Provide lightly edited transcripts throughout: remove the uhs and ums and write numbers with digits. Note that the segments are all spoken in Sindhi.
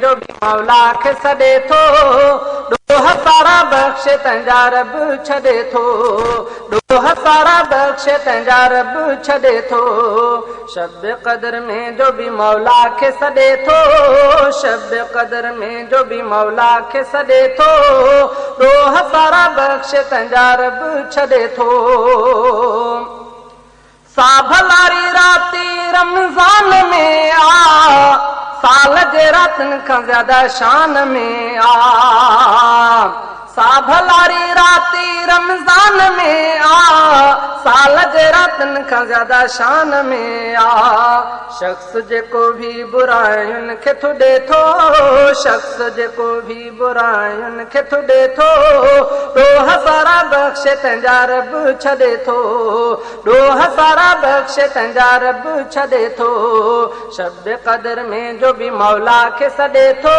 جو به مولا کي سڏي ٿو، ڏوهه سارا بخشي تنهنجا رب ڇڏي ٿو، ڏوهه سارا بخشي تنهنجا رب ڇڏي ٿو، شب قدر ۾ جو به مولا کي سڏي ٿو، شب قدر ۾ جو به مولا کي سڏي ٿو، ڏوهه سارا بخشي تنهنجا رب ڇڏي ٿو. سا ڀلاري راتي رمضان ۾ آ، سال جي راتن کان زياده شان ۾ آ. سا ڀلاري راتي رمضان ۾ آ، سال جي راتن کان زياده شان ۾ آ. شخص جيڪو ڀي براين کي ٿڏي ٿو، شخص جيڪو ڀي براين کي ٿڏي ٿو، ڏوهه سارا بخشي تنهنجا رب ڇڏي ٿو، ڏوهه سارا بخشي تنهنجا رب ڇڏي ٿو، شب قدر ۾ جو به مولا کي سڏي ٿو،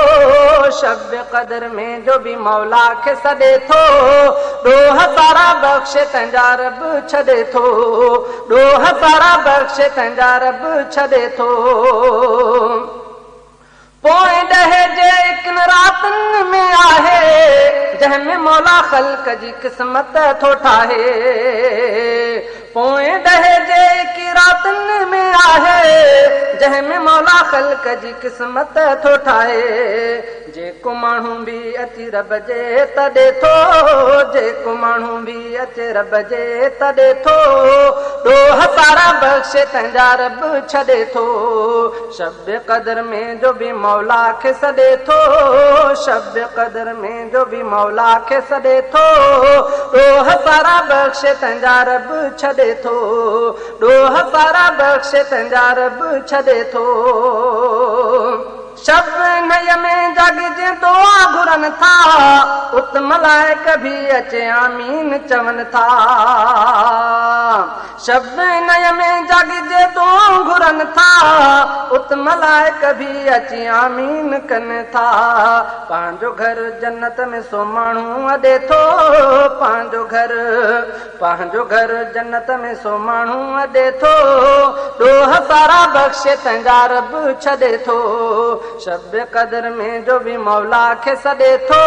شب قدر ۾ جو به مولا کي سڏي ٿو، ڏوهه سارا بخشي تنهنجا رب ڇڏي ٿو، ڏوهه سارا بخشي تنهنجا رب ڇڏي ٿو. پوئين ڏهي جي اڪن راتن ۾ آهي، جنهن ۾ مولا خلق جي قسمت ٿو ٺاهي. پوئين ڏهي جي اڪي راتن ۾ آهي، جنهن ۾ مولا خلق جي قسمت ٿو ٺاهي. جيڪو ماڻهو به اچي رب جي تڏي ٿو، جيڪو ماڻهو به اچي رب جي تڏي ٿو، ڏوهه سارا بخشي تنهنجا رب ڇڏي ٿو، شب قدر ۾ جو به مولا کي سڏي ٿو، شب قدر ۾ جو به مولا کي سڏي ٿو، ڏوهه سارا بخشي تنهنجا رب ڇڏي ٿو، ڏوهه سارا بخشي تنهنجا رب ڇڏي ٿو. شب انهيء ۾ جاڳي جنهن دعا گهرن ٿا، ات ملائڪ به اچي آمين چون ٿا. شب انهيء ۾ جاڳي جنهن دعا گهرن ٿا، ات ملائڪ به اچي آمين ڪن ٿا. پنهنجو گهر جنت ۾ سو ماڻهو اڏي ٿو، پنهنجو گهر. پنهنجو گهر جنت ۾ سو ماڻهو اڏي ٿو، ڏوهه سارا بخشي تنهنجا رب ڇڏي ٿو، شب قدر ۾ جو به مولا کي سڏي ٿو،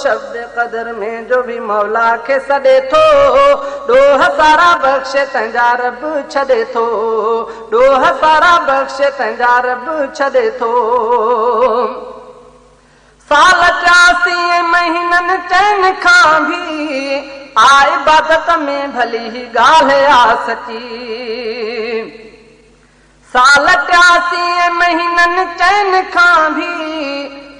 شب قدر ۾ جو به مولا کي سڏي ٿو، ڏوهه سارا بخشي تنهنجا رب ڇڏي ٿو، ڏوهه سارا بخشي تنهنجا رب ڇڏي ٿو. سال 83 ۽ مهينن چئن کان ڀي آ عبادت ۾ ڀلي هي ڳالهه آ سچي. سال 83 ۽ مهينن چئن کان ڀي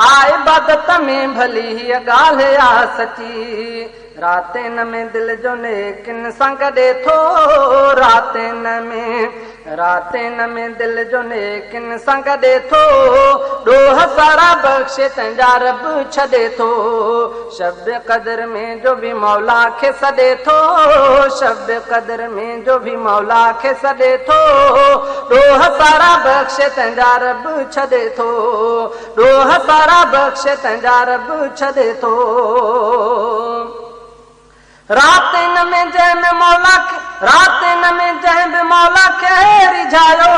آ عبادت ۾ ڀلي هيء ڳالهه آ سچي. راتين ۾ دل جو نيڪين سان گڏي ٿو، راتين ۾، راتين ۾ دل جو نيڪين سان گڏي ٿو، ڏوهه سارا بخشي تنهنجا رب ڇڏي ٿو، شب قدر ۾ جو به مولا کي سڏي ٿو، شب قدر ۾ جو به مولا کي سڏي ٿو، ڏوهه سارا بخشي تنهنجا رب ڇڏي ٿو. ڏوهه سارا بخشي تنهنجا رب ڇڏي ٿو. رات ان ۾ جنهن ۾ مولا کي رات ان ۾ جنهن به مولا کي ريجهايو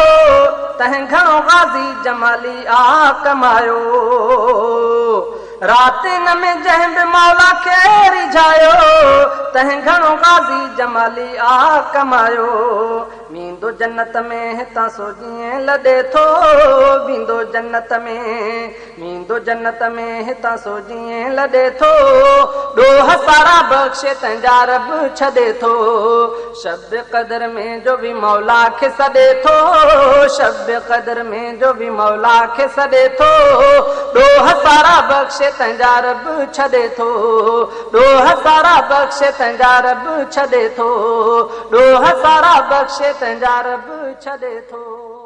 تنهن گهڻو غازي جمالي آ ڪمايو. رات ان ۾ جنهن به مولا کي ريجهايو تنهن گهڻو غازي جمالي آ ڪمايو. ويندو جنت ۾ هتان سو جيئن لڏي ٿو، ويندو جنت ۾، ويندو جنت ۾ هتان سو جيئن لڏي ٿو، ڏوهه سارا بخشي تنهنجا رب ڇڏي ٿو، شب قدر ۾ جو به مولا کي سڏي ٿو، شب قدر ۾ جو به مولا کي سڏي ٿو، ڏوهه سارا بخشي تنهنجا رب ڇڏي ٿو، ڏوهه سارا بخشي تنهنجا رب ڇڏي ٿو. ڏوهه سارا بخشي تنهنجا رب ڇڏي ٿو.